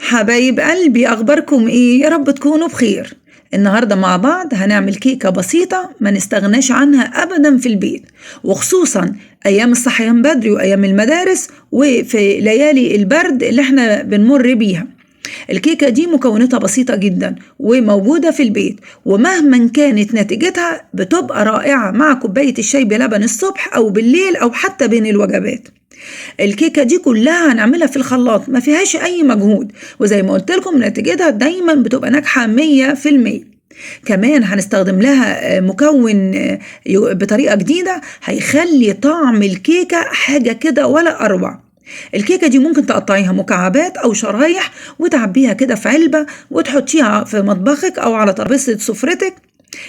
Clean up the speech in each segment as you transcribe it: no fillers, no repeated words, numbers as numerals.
حبايب قلبي، اخباركم ايه؟ يا رب تكونوا بخير. النهارده مع بعض هنعمل كيكة بسيطة ما نستغناش عنها ابدا في البيت، وخصوصا ايام الصحيان بدري وايام المدارس وفي ليالي البرد اللي احنا بنمر بيها. الكيكه دي مكوناتها بسيطة جدا وموجودة في البيت، ومهما كانت نتيجتها بتبقى رائعة مع كوباية الشاي بلبن الصبح او بالليل او حتى بين الوجبات. الكيكه دي كلها هنعملها في الخلاط، ما فيهاش اي مجهود، وزي ما قلت لكم نتيجتها دايما بتبقى ناجحة 100%. كمان هنستخدم لها مكون بطريقة جديدة هيخلي طعم الكيكه حاجة كده ولا اروع. الكيكه دي ممكن تقطعيها مكعبات او شرايح وتعبيها كده في علبة وتحطيها في مطبخك او على ترابيزة سفرتك.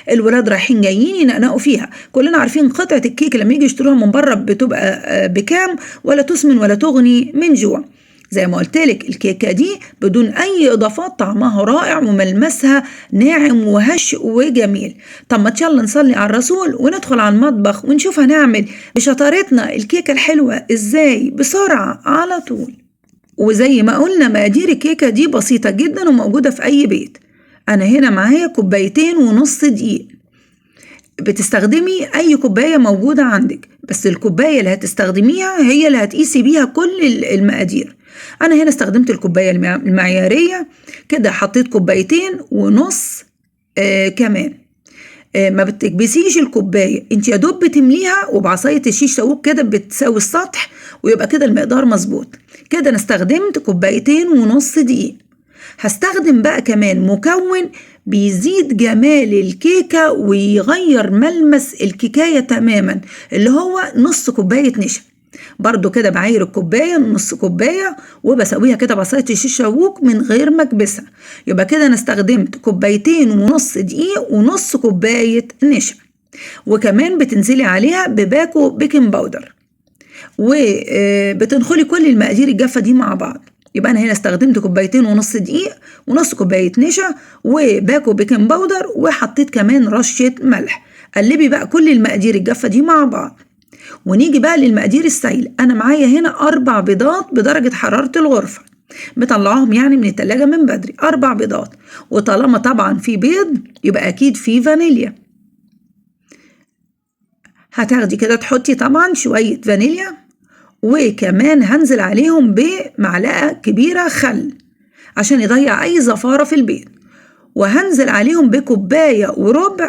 الولاد رايحين جايين ينقنقوا فيها. كلنا عارفين قطعة الكيك لما يجي يشتروها من بره بتبقى بكام، ولا تسمن ولا تغني من جوع. زي ما قلتلك الكيكة دي بدون اي اضافات طعمها رائع وملمسها ناعم وهش وجميل. طب ما يلا نصلي على الرسول وندخل على المطبخ ونشوف هنعمل بشطارتنا الكيكة الحلوة ازاي بسرعة على طول. وزي ما قلنا مقادير الكيكة دي بسيطة جدا وموجودة في اي بيت. انا هنا معايا 2.5 كوباية دقيق. بتستخدمي اي كوباية موجودة عندك، بس الكوباية اللي هتستخدميها هي اللي هتقيسي بيها كل المقادير. انا هنا استخدمت الكوباية المعياريه كده، حطيت 2.5 كوباية كمان. ما بتكبسيش الكوباية، انت يا دوب بتمليها وبعصايه الشيش طاووق كده بتساوي السطح، ويبقى كده المقدار مظبوط. كده انا استخدمت 2.5 كوباية دقيق. هستخدم بقى كمان مكون بيزيد جمال الكيكة ويغير ملمس الكيكاية تماما، اللي هو نص كوباية نشا. برضو كده بعاير الكوباية نص كوباية وبسويها كده بعصاية الشيش طاووق من غير ما اكبسها. يبقى كده انا استخدمت 2.5 كوباية دقيق ونص كوباية نشا، وكمان بتنزلي عليها بباكو baking powder، وبتنخلي كل المقادير الجافة دي مع بعض. يبقى انا هنا استخدمت 2.5 كوباية دقيق ونص كوباية نشا وباكو baking powder، وحطيت كمان رشه ملح. قلبي بقى كل المقادير الجافه دي مع بعض. ونيجي بقى للمقادير السائلة. انا معايا هنا 4 بيضات بدرجة حرارة الغرفة، مطلعاهم يعني من التلاجة من بدري، 4 بيضات. وطالما طبعا في بيض يبقى اكيد في فانيليا. هتاخدي كده تحطي طبعا شوية فانيليا، وكمان هنزل عليهم بمعلقة كبيرة خل عشان يضيع أي زفارة في البيض، وهنزل عليهم ب1.25 كوباية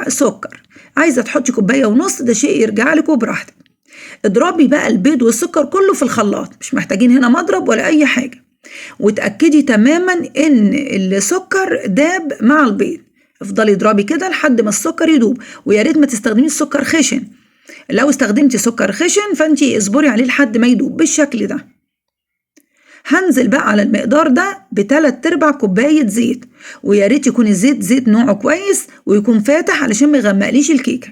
سكر. عايزة تحطي 1.5 كوباية ده شيء يرجع لك وبراحتك. اضربي بقى البيض والسكر كله في الخلاط، مش محتاجين هنا مضرب ولا أي حاجة. وتأكدي تماما إن السكر داب مع البيض. افضلي اضربي كده لحد ما السكر يدوب، ويا ريت ما تستخدميش سكر خشن. لو استخدمتي سكر خشن فانتي اصبري عليه لحد ما يدوب بالشكل ده. هنزل بقى على المقدار ده ب3/4 كوباية زيت، ويا ريت يكون الزيت زيت نوعه كويس ويكون فاتح علشان ما يغمقليش الكيكة.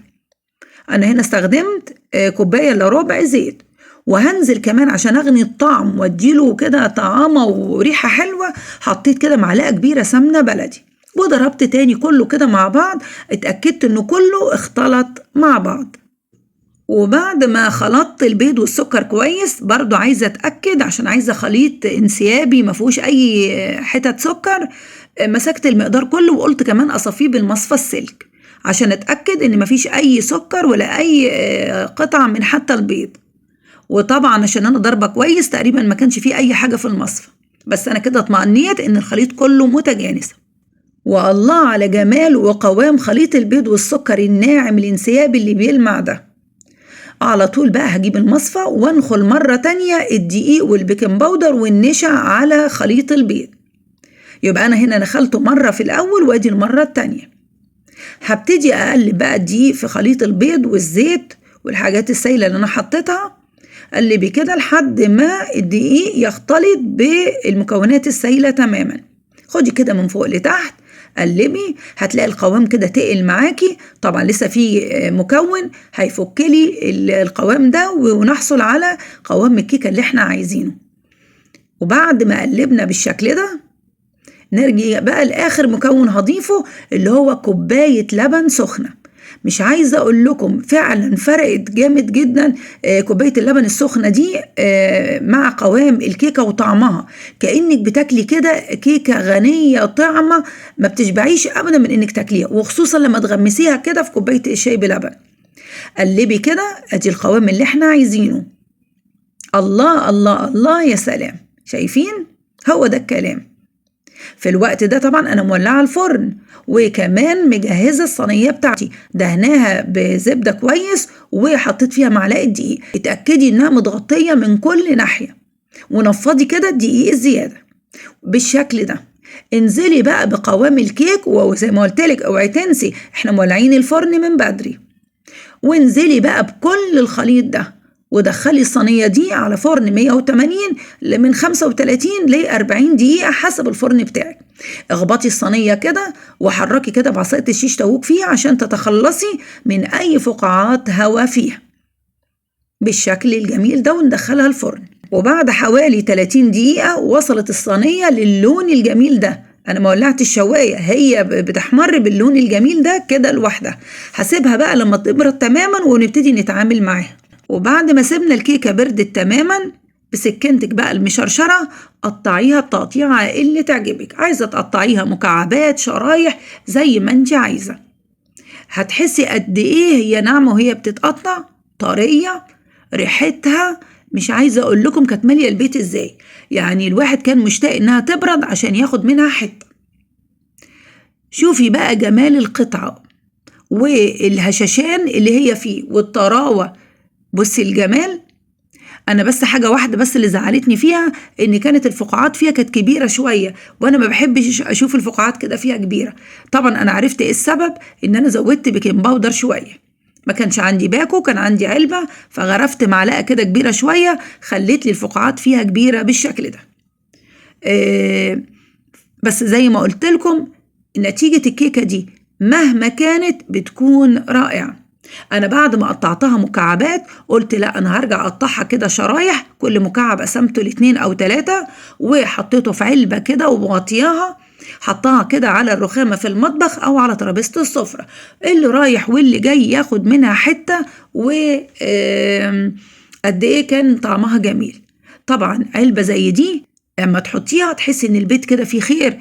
انا هنا استخدمت 1.75 كوباية زيت. وهنزل كمان عشان اغني الطعم واديله كده طعامة وريحة حلوة، حطيت كده معلقة كبيرة سمنة بلدي، وضربت تاني كله كده مع بعض. اتأكدت انه كله اختلط مع بعض. وبعد ما خلطت البيض والسكر كويس، برضو عايزة اتأكد عشان عايزة خليط انسيابي ما فيهوش اي حتت سكر، مسكت المقدار كله وقلت كمان اصفيه بالمصفى السلك عشان اتأكد ان ما فيش اي سكر ولا اي قطع من حتى البيض. وطبعا عشان انا ضربة كويس تقريبا ما كانش فيه اي حاجة في المصفى، بس انا كده اطمئنيت ان الخليط كله متجانس. والله على جمال وقوام خليط البيض والسكر الناعم الانسيابي اللي بيلمع ده. على طول بقى هجيب المصفى وانخل مرة تانية الدقيق وال baking powder والنشا على خليط البيض. يبقى انا هنا نخلته مرة في الاول وادي المرة التانية. هبتدي اقلب بقى الدقيق في خليط البيض والزيت والحاجات السايلة اللي انا حطيتها. قلبي كده لحد ما الدقيق يختلط بالمكونات السايلة تماما. خدي كده من فوق لتحت قلبي، هتلاقي القوام كده تقل معاكي. طبعا لسه في مكون هيفك لي القوام ده ونحصل على قوام الكيكه اللي احنا عايزينه. وبعد ما قلبنا بالشكل ده نرجع بقى لاخر مكون هضيفه اللي هو كوباية لبن سخنة. مش عايزه اقول لكم فعلا فرقت جامد جدا كوباية اللبن السخنة دي مع قوام الكيكه وطعمها، كانك بتاكلي كده كيكة غنية طعمه ما بتشبعيش ابدا من انك تاكليها، وخصوصا لما تغمسيها كده في كوباية الشاي بلبن. قلبي كده، ادي القوام اللي احنا عايزينه. الله الله الله، يا سلام، شايفين؟ هو ده الكلام. في الوقت ده طبعا انا مولعه الفرن، وكمان مجهزة الصينية بتاعتي، دهناها بزبده كويس وحطيت فيها معلقه دقيق. اتاكدي انها متغطيه من كل ناحية، ونفضي كده الدقيق الزيادة بالشكل ده. انزلي بقى بقوام الكيك، وزي ما قلت لك اوعي تنسي احنا مولعين الفرن من بدري. وانزلي بقى بكل الخليط ده، ودخلي الصينية دي على فرن 180 من 35 ل 40 دقيقة حسب الفرن بتاعك. اخبطي الصينية كده وحركي كده بعصاية الشيش تاووك فيها عشان تتخلصي من أي فقاعات هواء فيها بالشكل الجميل ده، وندخلها الفرن. وبعد حوالي 30 دقيقة وصلت الصينية للون الجميل ده. أنا ما ولعت الشواية، هي بتحمر باللون الجميل ده كده لوحدها. هسيبها بقى لما تبرد تماما ونبتدي نتعامل معاها. وبعد ما سيبنا الكيكة بردت تماما، بسكينتك بقى المشرشرة قطعيها التقطيعة اللي تعجبك. عايزة تقطعيها مكعبات، شرايح، زي ما انت عايزة. هتحسي قد ايه هي ناعمة وهي بتتقطع، طرية، ريحتها مش عايزة اقول لكم كانت مالية البيت ازاي. يعني الواحد كان مشتاق انها تبرد عشان ياخد منها حتة. شوفي بقى جمال القطعة والهشاشان اللي هي فيه والطراوة، بصي الجمال. انا بس حاجة واحدة بس اللي زعلتني فيها، ان كانت الفقاعات فيها كانت كبيرة شوية، وانا ما بحبش اشوف الفقاعات كده فيها كبيرة. طبعا انا عرفت ايه السبب، ان انا زودت baking powder شوية، ما كانش عندي باكو، كان عندي علبة، فغرفت معلقه كده كبيرة شوية، خليت لي الفقاعات فيها كبيرة بالشكل ده. بس زي ما قلت لكم نتيجة الكيكه دي مهما كانت بتكون رائعة. انا بعد ما قطعتها مكعبات قلت لا، انا هرجع اقطعها كده شرايح، كل مكعب قسمته ل2 او 3 وحطيته في علبة كده ومغطياها، حطها كده على الرخامه في المطبخ او على ترابيزة السفرة، اللي رايح واللي جاي ياخد منها حتة. و قد ايه كان طعمها جميل. طبعا علبة زي دي اما تحطيها تحسي ان البيت كده فيه خير.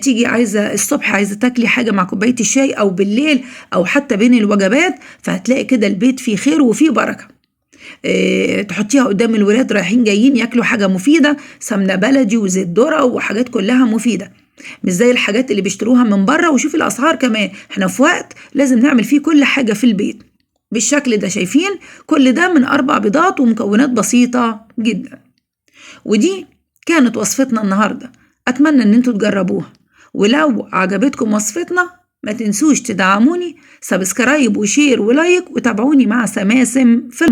تيجي عايزه الصبح عايزه تاكلي حاجة مع كوباية الشاي، او بالليل، او حتى بين الوجبات، فهتلاقي كده البيت فيه خير وفيه بركة. تحطيها قدام الولاد رايحين جايين ياكلوا حاجة مفيدة، سمنه بلدي وزيت ذره وحاجات كلها مفيدة، مش زي الحاجات اللي بيشتروها من بره. وشوفي الاسعار كمان، احنا في وقت لازم نعمل فيه كل حاجة في البيت بالشكل ده. شايفين كل ده من 4 بيضات ومكونات بسيطة جدا. ودي كانت وصفتنا النهارده، اتمنى ان انتوا تجربوها، ولو عجبتكم وصفتنا ما تنسوش تدعموني subscribe و share و like، وتابعوني مع سماسم في المطبخ.